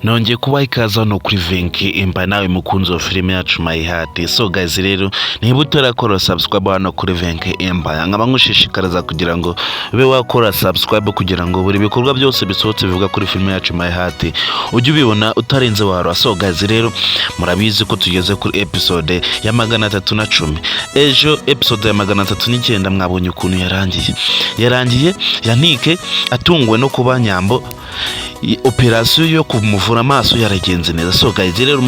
Nongeye kubaha ikaze hano kuri Venke Empire, nawe mukunzi wa filime yacu My Heart. So guys, rero niba utarakora subscribe hano kuri Venke Empire, nkaba nkushishikariza kugira ngo ube wakora subscribe, kugira ngo buri bikorwa byose bisohotse bivuga kuri filime yacu My Heart ujye ubibona utarenze warwa. So guys, rero murabizi ko tugeze kuri episode ya 310. Ejo episode ya 309 mwabonye ukuntu yarangiye. Yarangiye Yannick atunguwe no kuba Nyambo operasiyo yo kumuvura amaso yaragenze neza. So guys, rero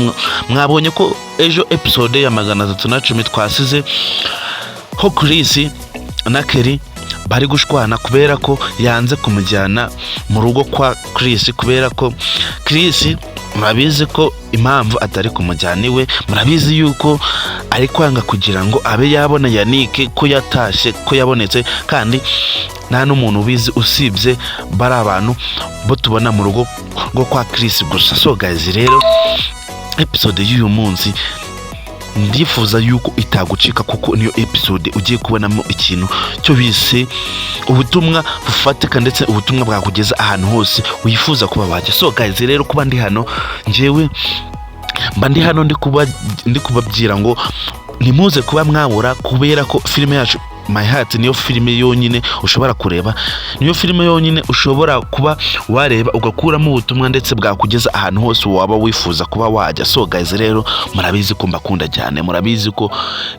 mwabonye ko ejo episode ya 310 twasize ho Chris na Kelly bari gushwana kubera ko yanze kumujyana mu rugo kwa Chris, kubera ko Chris murabizi ko impamvu atari kumujyana iwe, murabizi yuko ari kwanga kugira ngo abe yabona Yannick ko yatashye, ko yabonetse, kandi nta n'umuntu ubizi usibye bari abantu bo tubona mu rugo rwo kwa Chris gusa. So guys, rero episode y'uyu munsi ndifuza yuko itagucika, kuko niyo episode ugiye kubonamo ikintu cyo bise ubutumwa bufatika, ndetse ubutumwa bwakugeza ahantu hose wifuza kuba wajya. So guys, rero kuba ndi hano, njyewe mba ndi hano ndi kubabwira ngo ntimuze kuba mwabura, kubera ko filime yacu My Heart niyo filime yonyine ushobora kureba, niyo filime yonyine ushobora kuba wareba ugakuramo ubutumwa ndetse bwakugeza ahantu hose waba wifuza kuba wajya. So guys, rero murabizi ko mbakunda cyane, murabizi ko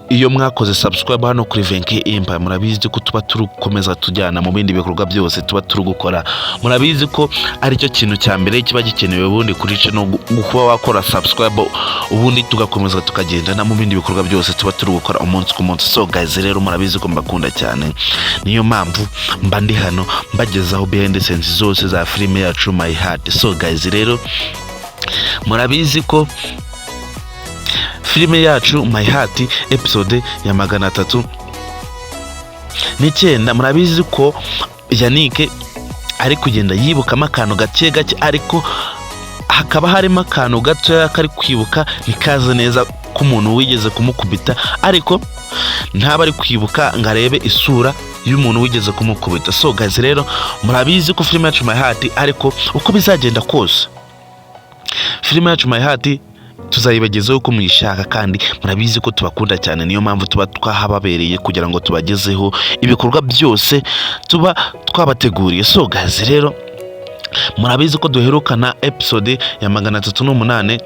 iyo mwakoze subscribe hano kuri Venke Empire, murabizi ko tuba turi gukomeza tujyana mu bindi bikorwa byose tuba turi gukora. Murabizi ko aricyo kintu cya mbere kiba gikenewe ubundi kuri channel, kuba wakora subscribe, ubundi tugakomeza tukagendana mu bindi bikorwa byose tuba turi gukora umunsi ku munsi. So guys, rero murabizi ko mbakunda cyane, niyo mpamvu mba ndi hano mbagezaho behind the scenes zose za filime yacu My Heart. So guys, rero murabizi ko filime yacu My Heart episode ya 309, murabizi ko Yannick ari kugenda yibukamo akantu gake gake, ariko hakaba harimo akantu gatoya kari kwibuka ntikaze neza k'umuntu wigeze kumukubita, ariko ntaba ari kwibuka ngo arebe isura y'umuntu wigeze kumukubita. So guys, rero murabizi ko filime yacu My Heart, ariko uko bizagenda kose filime yacu My Heart tuzayibagezaho uko muyishaka, kandi murabizi ko tubakunda cyane, niyo mpamvu tuba twahababereye kugira ngo tubagezeho ibikorwa byose tuba twabateguriye. So guys, rero murabizi ko duherukana episode ya 308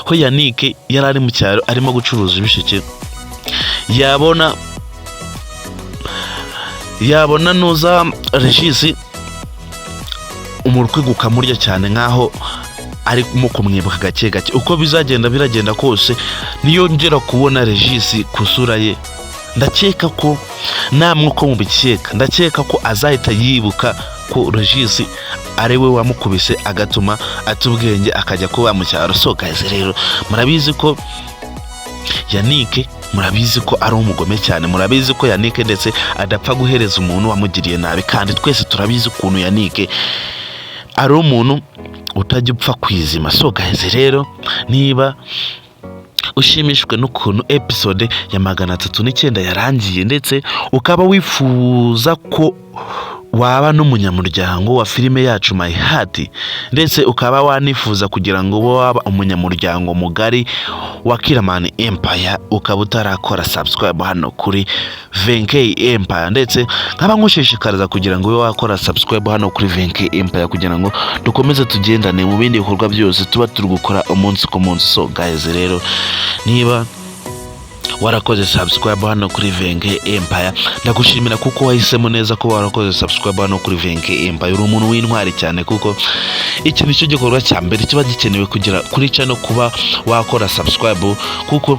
ho Yannick yari ari mu cyaro arimo gucuruza ibisheke, yabona nuza Regis, umutwe ukamurya cyane nkaho arimo kumwibuka gake gake. Uko bizagenda biragenda kose, niyongera kubona Regis ku isura ye, ndakeka ko namwe uko mubikeka, ndakeka ko azahita yibuka ko Regis ari we wamukubise agatuma ata ubwenge akajya kuba mu cyaro. So guys, rero murabizi ko Yannick, murabizi ko ari umugome cyane, murabizi ko Yannick ndetse adapfa guhereza umuntu wamugiriye nabi, kandi twese turabizi ukuntu Yannick ari umuntu utajya upfa kwizima. So guys, rero niba ushimishijwe n'ukuntu episode ya 309 yarangiye, ndetse ukaba wifuza ko waba n'umunyamuryango wa filime yacu My Heart, ndetse ukaba wanifuza kugira ngo ube waba umunyamuryango mugari wa Killaman Empire, ukaba utarakora subscribe hano kuri Venke Empire, ndetse nkaba nkushishikariza kugira ngo ube wakora subscribe hano kuri Venke Empire, kugira ngo dukomeze tugendane mu bindi bikorwa byose tuba turi gukora umunsi ku munsi. So guys, rero niba warakoze subscribe hano kuri Venke Empire, ndagushimira kuko wahisemo neza kuba warakoze subscribe hano kuri Venke Empire. Uri umuntu w'intwari cyane, kuko iki nicyo gikorwa cya mbere kiba gikenewe kugira kuri channel, kuba wakora subscribe, kuko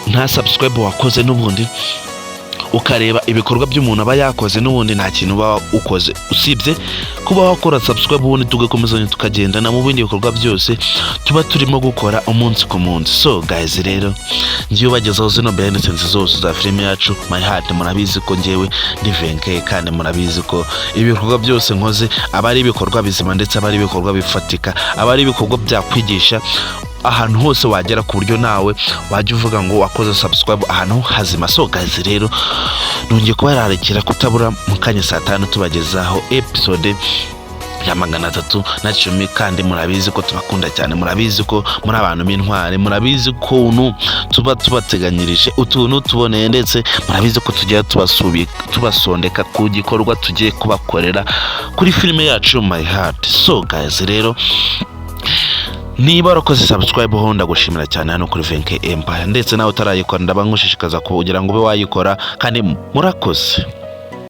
nta subscribe wakoze n'ubundi ukareba ibikorwa by'umuntu aba yakoze, n'ubundi nta kintu uba ukoze usibye kuba wakora subscribe, ubundi tugakomezanya tukagendana mu bindi bikorwa byose tuba turimo gukora umunsi ku munsi. So guys, rero ngiye ubagezaho zino behind the scenes zose za filime yacu My Heart. Murabizi ko ngewe ndi Venke, kandi murabizi ko ibikorwa byose nkoze aba ari ibikorwa bizima, ndetse aba ari ibikorwa bifatika, aba ari ibikorwa byakwigisha ahantu hose wagera, ku buryo nawe wajya uvuga ngo wakoze subscribe ahantu hazima. So guys, rero nongeye kubararikira kutabura mu kanya saa 5 tubagezaho episode bya 310. Kandi murabizi ko tubakunda cyane, murabizi ko muri abantu b'intwari, murabizi ukuntu tuba tubateganyirije utuntu tuboneye, ndetse murabizi ko tugiye tubasondeka ku gikorwa tugiye kubakorera kuri filime yacu My Heart. So guys rero, niba warakoze subscribe ho, ndagushimira cyane hano kuri Venke Empire, ndetse nawe utarayikora ndaba nkushishikaza kugira ngo ube wayikora, kandi murakoze.